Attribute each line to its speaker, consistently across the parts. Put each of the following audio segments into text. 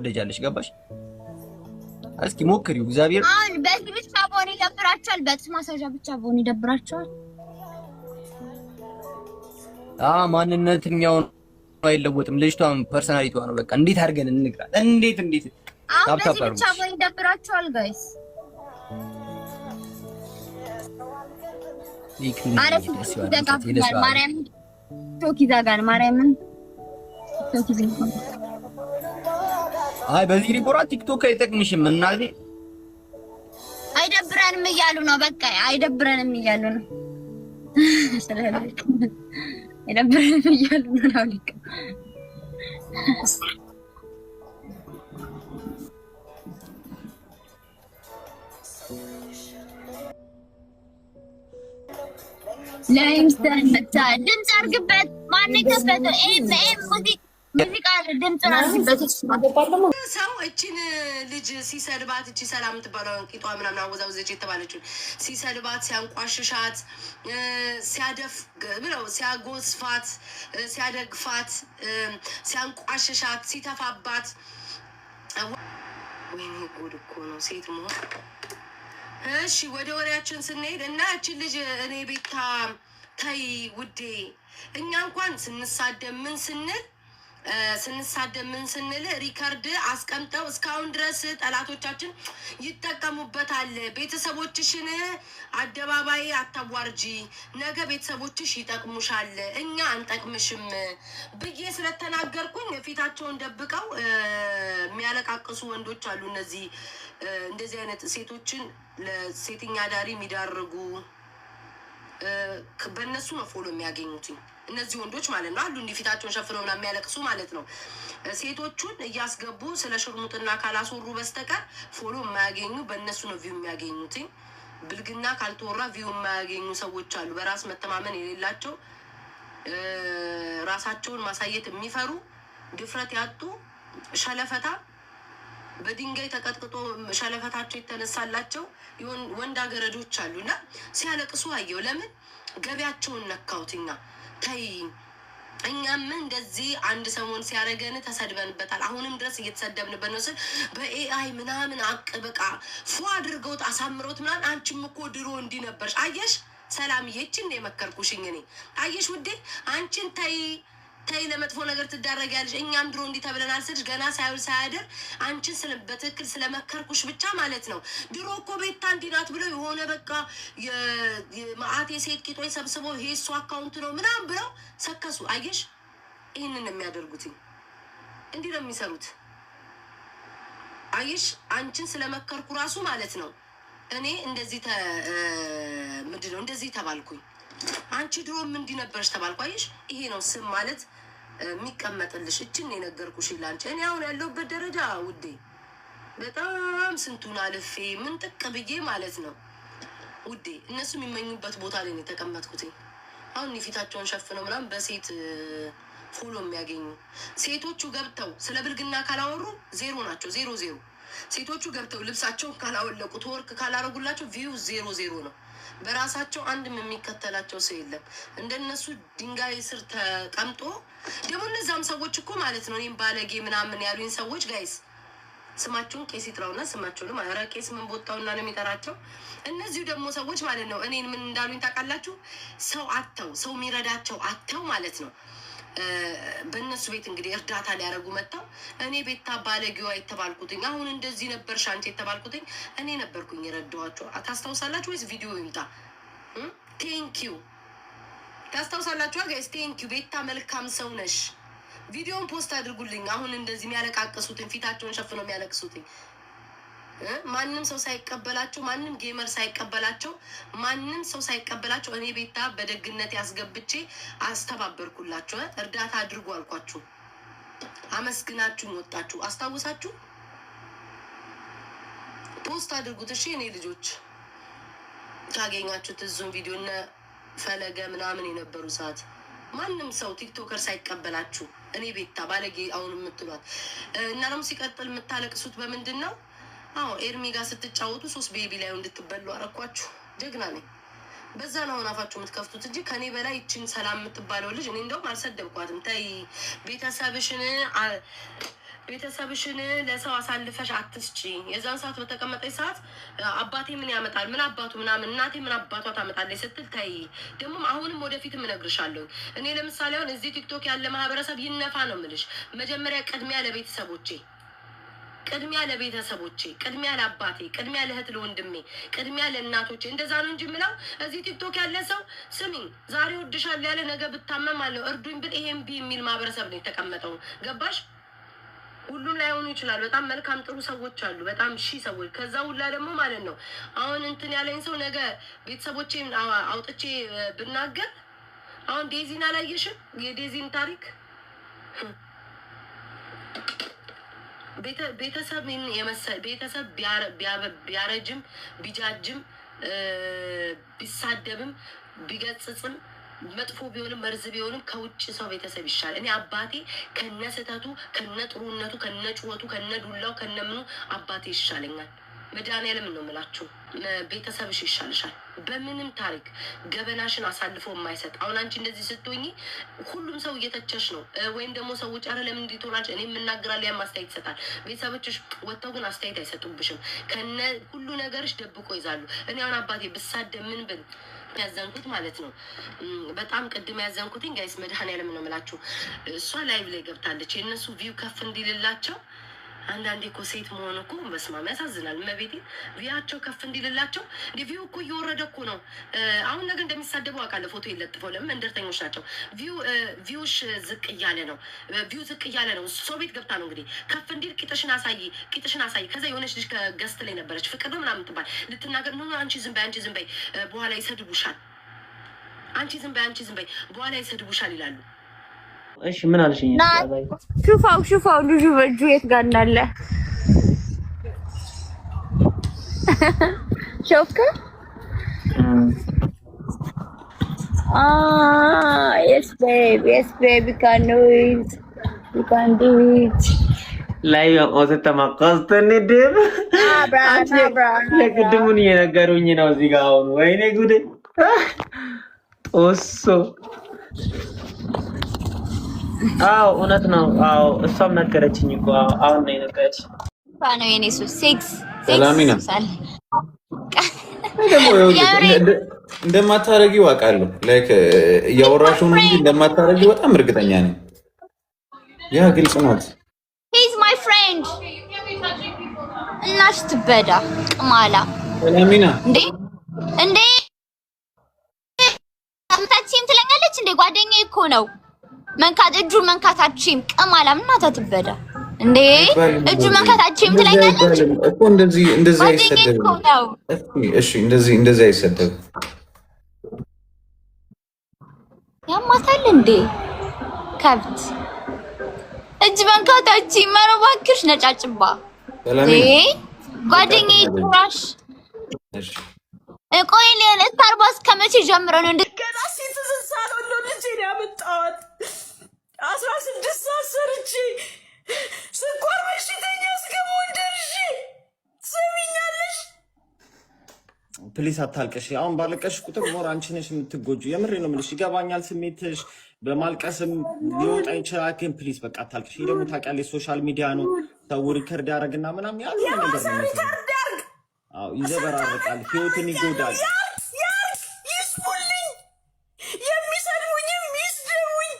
Speaker 1: ትወደጃለሽ። ገባሽ? እስኪ ሞክሪው። እግዚአብሔር
Speaker 2: አሁን በዚህ ብቻ በሆነ ይደብራቸዋል። በጥርስ ማስያዣ ብቻ በሆነ ይደብራቸዋል።
Speaker 1: ማንነትኛው አይለወጥም። ልጅቷን personality ዋ ነው። በቃ እንዴት አድርገን እንግራት? እንዴት እንዴት
Speaker 2: አሁን በዚህ ብቻ በሆነ ይደብራቸዋል guys። ማርያም ቲክቶክ ይዘጋል። ማርያምን ቲክቶክ ይዘጋል።
Speaker 1: አይ በዚህ ሪፖርት ቲክቶክ አይጠቅምሽም እናቴ።
Speaker 2: አይደብረንም እያሉ ነው። በቃ አይደብረንም እያሉ ነው። አይደብረንም እያሉ ነው። ለይምሰል መታ ድምፅ አድርግበት። ማን ከፈተው? ኤም ኤም ሙዚቃ ድምፁን አድርግበት።
Speaker 3: ሰው እችን ልጅ ሲሰድባት እቺ ሰላም የምትባለውን ቂጧ ምናምን አወዛውዘች የተባለችውን ሲሰድባት፣ ሲያንቋሽሻት፣ ሲያደፍ ብለው ሲያጎስፋት፣ ሲያደግፋት፣ ሲያንቋሽሻት፣ ሲተፋባት፣ ወይኔ ጉድ እኮ ነው ሴት መሆን። እሺ ወደ ወሬያችን ስንሄድ እና እችን ልጅ እኔ ቤታ ተይ ውዴ፣ እኛ እንኳን ስንሳደብ ምን ስንል ስንሳደብ ምን ስንል record አስቀምጠው እስካሁን ድረስ ጠላቶቻችን ይጠቀሙበታል። ቤተሰቦችሽን አደባባይ አታዋርጂ፣ ነገ ቤተሰቦችሽ ይጠቅሙሻል፣ እኛ አንጠቅምሽም ብዬ ስለተናገርኩኝ ፊታቸውን ደብቀው የሚያለቃቅሱ ወንዶች አሉ። እነዚህ እንደዚህ አይነት ሴቶችን ለሴተኛ አዳሪ የሚዳርጉ በእነሱ ነው follow የሚያገኙትኝ እነዚህ ወንዶች ማለት ነው። አሉ እንዲህ ፊታቸውን ሸፍነው ምናምን የሚያለቅሱ ማለት ነው። ሴቶቹን እያስገቡ ስለ ሽርሙጥና ካላስወሩ በስተቀር follow የማያገኙ በእነሱ ነው view የሚያገኙትኝ። ብልግና ካልተወራ view የማያገኙ ሰዎች አሉ። በራስ መተማመን የሌላቸው፣ ራሳቸውን ማሳየት የሚፈሩ፣ ድፍረት ያጡ፣ ሸለፈታ በድንጋይ ተቀጥቅጦ ሸለፈታቸው የተነሳላቸው ወንድ አገረዶች አሉ እና ሲያለቅሱ አየው። ለምን ገቢያቸውን ነካውትኛ። ተይ እኛም እንደዚህ አንድ ሰሞን ሲያደርገን ተሰድበንበታል። አሁንም ድረስ እየተሰደብንበት ነው ስል በ AI ምናምን አቅ በቃ ፎ አድርገውት አሳምረውት ምናምን። አንቺም እኮ ድሮ እንዲህ ነበርሽ። አየሽ ሰላምዬ፣ ይህችን ነው የመከርኩሽኝ እኔ። አየሽ ውዴ፣ አንቺን ተይ ተይ ለመጥፎ ነገር ትዳረጊያለሽ። እኛም ድሮ እንዲህ ተብለናል ስልሽ ገና ሳይውል ሳያድር አንቺን በትክክል ስለመከርኩሽ ብቻ ማለት ነው። ድሮ እኮ ቤታ እንዲህ ናት ብለው የሆነ በቃ መዓት የሴት ቂጦች ሰብስበው ይሄ እሱ account ነው ምናምን ብለው ሰከሱ። አየሽ፣ ይህንን ነው የሚያደርጉት፣ እንዲህ ነው የሚሰሩት። አየሽ፣ አንቺን ስለመከርኩ ራሱ ማለት ነው እኔ እንደዚህ ምንድን ነው እንደዚህ ተባልኩኝ። አንቺ ድሮም እንዲህ ነበርሽ ተባልኩ። አየሽ፣ ይሄ ነው ስም ማለት የሚቀመጥልሽ። እችን የነገርኩሽ ላንቺ። እኔ አሁን ያለሁበት ደረጃ ውዴ በጣም ስንቱን አልፌ ምን ጥቅ ብዬ ማለት ነው ውዴ፣ እነሱ የሚመኙበት ቦታ ላይ ነው የተቀመጥኩትኝ። አሁን ፊታቸውን ሸፍነው ምናምን በሴት follow የሚያገኙ ሴቶቹ ገብተው ስለ ብልግና ካላወሩ ዜሮ ናቸው። ዜሮ ዜሮ። ሴቶቹ ገብተው ልብሳቸውን ካላወለቁ twerk ካላረጉላቸው view ዜሮ ዜሮ ነው። በራሳቸው አንድም የሚከተላቸው ሰው የለም። እንደነሱ ድንጋይ ስር ተቀምጦ ደግሞ እነዛም ሰዎች እኮ ማለት ነው እኔም ባለጌ ምናምን ያሉኝ ሰዎች guys ስማቸውን ቄስ ይጥራውና ስማቸውንም ኧረ ቄስ ምን ቦታውና ነው የሚጠራቸው። እነዚሁ ደግሞ ሰዎች ማለት ነው እኔን ምን እንዳሉኝ ታውቃላችሁ? ሰው አተው ሰው የሚረዳቸው አተው ማለት ነው በእነሱ ቤት እንግዲህ እርዳታ ሊያደርጉ መጥተው እኔ ቤታ ባለጌዋ የተባልኩትኝ አሁን እንደዚህ ነበርሽ አንቺ የተባልኩትኝ እኔ ነበርኩኝ የረዳኋቸው። ታስታውሳላችሁ ወይስ ቪዲዮ ይምጣ? Thank you ታስታውሳላችሁ guys? Thank you ቤታ መልካም ሰው ነሽ። ቪዲዮን post አድርጉልኝ። አሁን እንደዚህ የሚያለቃቅሱትኝ ፊታቸውን ሸፍነው የሚያለቅሱትኝ ማንም ሰው ሳይቀበላቸው፣ ማንም gamer ሳይቀበላቸው፣ ማንም ሰው ሳይቀበላቸው እኔ ቤታ በደግነት ያስገብቼ አስተባበርኩላችሁ። እርዳታ አድርጉ አልኳችሁ። አመስግናችሁ ወጣችሁ። አስታውሳችሁ post አድርጉት። እሺ እኔ ልጆች ካገኛችሁት እዙን ቪዲዮ እነ ፈለገ ምናምን የነበሩ ሰዓት ማንም ሰው TikToker ሳይቀበላችሁ እኔ ቤታ ባለጌ አሁን የምትሏት እና ደግሞ ሲቀጥል የምታለቅሱት በምንድን ነው? አዎ ኤርሚ ጋር ስትጫወቱ 3 baby ላይ እንድትበሉ አረኳችሁ። ጀግና ነኝ። በዛ ነው አሁን አፋችሁ የምትከፍቱት እንጂ ከኔ በላይ ይችን ሰላም የምትባለው ልጅ እኔ እንደውም አልሰደብኳትም። ተይ ቤተሰብሽን ቤተሰብሽን ለሰው አሳልፈሽ አትስጪ። የዛን ሰዓት በተቀመጠች ሰዓት አባቴ ምን ያመጣል፣ ምን አባቱ ምናምን፣ እናቴ ምን አባቷ ታመጣለች ስትል ተይ። ደግሞ አሁንም ወደፊትም እነግርሻለሁ። እኔ ለምሳሌ አሁን እዚህ ቲክቶክ ያለ ማህበረሰብ ይነፋ ነው የምልሽ። መጀመሪያ ቅድሚያ ለቤተሰቦቼ፣ ቅድሚያ ለቤተሰቦቼ፣ ቅድሚያ ለአባቴ፣ ቅድሚያ ለእህት ለወንድሜ፣ ቅድሚያ ለእናቶቼ። እንደዛ ነው እንጂ የምለው እዚህ ቲክቶክ ያለ ሰው ስሚኝ፣ ዛሬ ወድሻለሁ ያለ ነገ ብታመም አለው እርዱኝ ብል ይሄን ቢ የሚል ማህበረሰብ ነው የተቀመጠው። ገባሽ? ሁሉም ላይሆኑ ይችላል። በጣም መልካም ጥሩ ሰዎች አሉ፣ በጣም ሺህ ሰዎች። ከዛ ሁላ ደግሞ ማለት ነው አሁን እንትን ያለኝ ሰው ነገ ቤተሰቦቼን አውጥቼ ብናገር፣ አሁን ዴዚን አላየሽም? የዴዚን ታሪክ፣ ቤተሰብ ቤተሰብ ቢያረጅም ቢጃጅም ቢሳደብም ቢገጽጽም መጥፎ ቢሆንም መርዝ ቢሆንም ከውጭ ሰው ቤተሰብ ይሻላል። እኔ አባቴ ከነ ስህተቱ፣ ከነ ጥሩነቱ፣ ከነ ጩኸቱ፣ ከነ ዱላው፣ ከነ ምኑ አባቴ ይሻለኛል። መድኃኒዓለም ነው የምላችሁ፣ ቤተሰብሽ ይሻልሻል። በምንም ታሪክ ገበናሽን አሳልፎ የማይሰጥ። አሁን አንቺ እንደዚህ ስትሆኚ ሁሉም ሰው እየተቸሽ ነው፣ ወይም ደግሞ ሰዎች ኧረ ለምን እንዲህ ትሆናለች፣ እኔ የምናገራለሁ፣ ያም አስተያየት ይሰጣል። ቤተሰቦችሽ ወጥተው ግን አስተያየት አይሰጡብሽም። ከነ ሁሉ ነገርሽ ደብቆ ይዛሉ። እኔ አሁን አባቴ ብሳደብ ምን ብል ያዘንኩት ማለት ነው። በጣም ቅድም ያዘንኩትኝ guys፣ መድኃኒዓለም ነው የምላችሁ። እሷ live ላይ ገብታለች፣ የእነሱ view ከፍ እንዲልላቸው። አንዳንዴ እኮ ሴት መሆን እኮ በስማም ያሳዝናል። እመቤቴ view ኣቸው ከፍ እንዲልላቸው፣ እንዲ view እኮ እየወረደ እኮ ነው። አሁን ነገ እንደሚሳደቡ አውቃለሁ። ፎቶ የለጥፈው ለምን መንደርተኞች ናቸው። View ሽ ዝቅ እያለ ነው። View ዝቅ እያለ ነው። ሰው ቤት ገብታ ነው እንግዲህ ከፍ እንዲል ቂጥሽን አሳይ፣ ቂጥሽን አሳይ። ከዛ የሆነች ልጅ ከ guest ላይ ነበረች፣ ፍቅር ነው ምናምን ትባል፣ ልትናገር፣ no፣ አንቺ ዝም በይ፣ አንቺ ዝም በይ፣ በኋላ ይሰድቡሻል። አንቺ ዝም በይ፣ አንቺ ዝም በይ፣ በኋላ ይሰድቡሻል ይላሉ።
Speaker 4: እሺ ምን አልሽኝ?
Speaker 2: ሹፋው ሹፋው፣ ልጁ በእጁ የት ጋር እንዳለ ሾፍከ? Yes babe, yes babe, you can do it, you can do it.
Speaker 4: ላይ ተመቀስተን ድብ የቅድሙን እየነገሩኝ ነው እዚህ ጋር አሁን። ወይኔ ጉዴ ጦሶ። አዎ እውነት ነው። አዎ እሷም ነገረችኝ እኮ፣ አሁን ነው የነገረችኝ።
Speaker 2: ነው የኔ ሱስ ሴክስ።
Speaker 5: ሰላሚና ደግሞ እንደማታረጊው አውቃለሁ። Like እያወራሽው ነው እንጂ እንደማታረጊው በጣም እርግጠኛ ነኝ። ያ ግልጽ ናት።
Speaker 2: He's my friend። እናሽ ትበዳ ቅማላ።
Speaker 5: ሰላሚና።
Speaker 2: እንዴ እንዴ፣ ታችም ትለኛለች እንዴ? ጓደኛዬ እኮ ነው። መንካት፣ እጁን መንካት አችም ቅማላ እናታ ትበዳ እንዴ፣ እጁን መንካት አችም ትለኛለች
Speaker 5: እኮ። እንደዚህ እንደዚህ
Speaker 2: ጓደኛዬ
Speaker 5: አይሰደብም።
Speaker 2: እኮ ነው።
Speaker 5: እሺ እንደዚህ እንደዚህ አይሰደብም።
Speaker 2: ያማታል እንዴ ከብት፣ እጅ መንካት አችም። ኧረ እባክሽ ነጫጭባ።
Speaker 5: ሰላሚና።
Speaker 2: ጓደኛዬ ጭራሽ።
Speaker 5: እሺ።
Speaker 2: ቆይ ስታርባክስ ከመቼ ጀምሮ ነው እንደ
Speaker 6: ገና citizen ሳልሆን ነው ልጄን ያመጣኋት። 16 ሰዓት ሰርቼ ስኳር በሽተኛ እስከመሆን ደርሼ፣ ትሰሚኛለሽ?
Speaker 7: Please አታልቅሽ። አሁን ባለቀሽ ቁጥር more አንቺ ነሽ የምትጎጂው። የምሬ ነው የምልሽ። ይገባኛል ስሜትሽ፣ በማልቀስም ሊወጣ ይችላል። ግን please በቃ አታልቅሽ። ይህ ደግሞ ታውቂያለሽ social media ነው። ሰው record ያደርግና ምናምን ያልሆነ ነገር ነው የሚሰራው።
Speaker 6: Record ያርግ።
Speaker 7: አዎ ይዘበራርቃል፣ ህይወትን ይጎዳል።
Speaker 6: ያርግ ያርግ፣ ይስሙልኝ፣ የሚሰድቡኝም ይስደቡኝ፣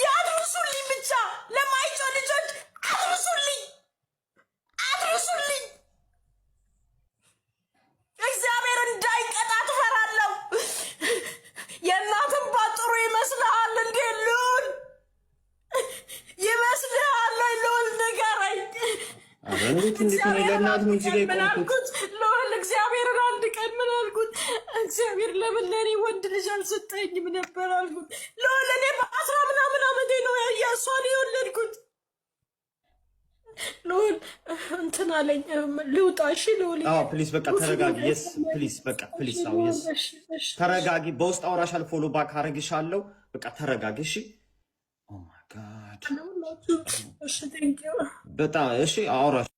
Speaker 6: ያድርሱልኝ። ብቻ ለማይጮ ልጆች አድርሱልኝ፣ አድርሱልኝ። እግዚአብሔር እንዳይቀጣ ትፈራለሁ። የእናትን ጥሩ ይመስልሃል እንዴ ልዑል? ይመስልሃል ወይ ልዑል? ንገረኝ።
Speaker 7: ኧረ እንዴት እንዴት ነው ለእናት ነው እዚህ ጋር
Speaker 6: ምን
Speaker 7: የቆምኩት?
Speaker 6: አልኩት ልዑል? እግዚአብሔርን አንድ ቀን ምን አልኩት? እግዚአብሔር ለምን ለእኔ ወንድ ልጅ አልሰጠኝም ነበር አልኩት። ልዑል እኔ በአስራ ምናምን ዓመቴ ነው የእሷን የወለድኩት። ልዑል እንትን አለኝ፣ ልውጣ። እሺ ልዑል።
Speaker 7: አዎ please በቃ ተረጋጊ። Yes please በቃ please። አዎ yes ተረጋጊ። በውስጥ አውራሻለሁ፣ follow back አረግሻለሁ። በቃ ተረጋጊ እሺ። Oh my God.
Speaker 6: እሺ thank you.
Speaker 7: በጣም እሺ አውራሽ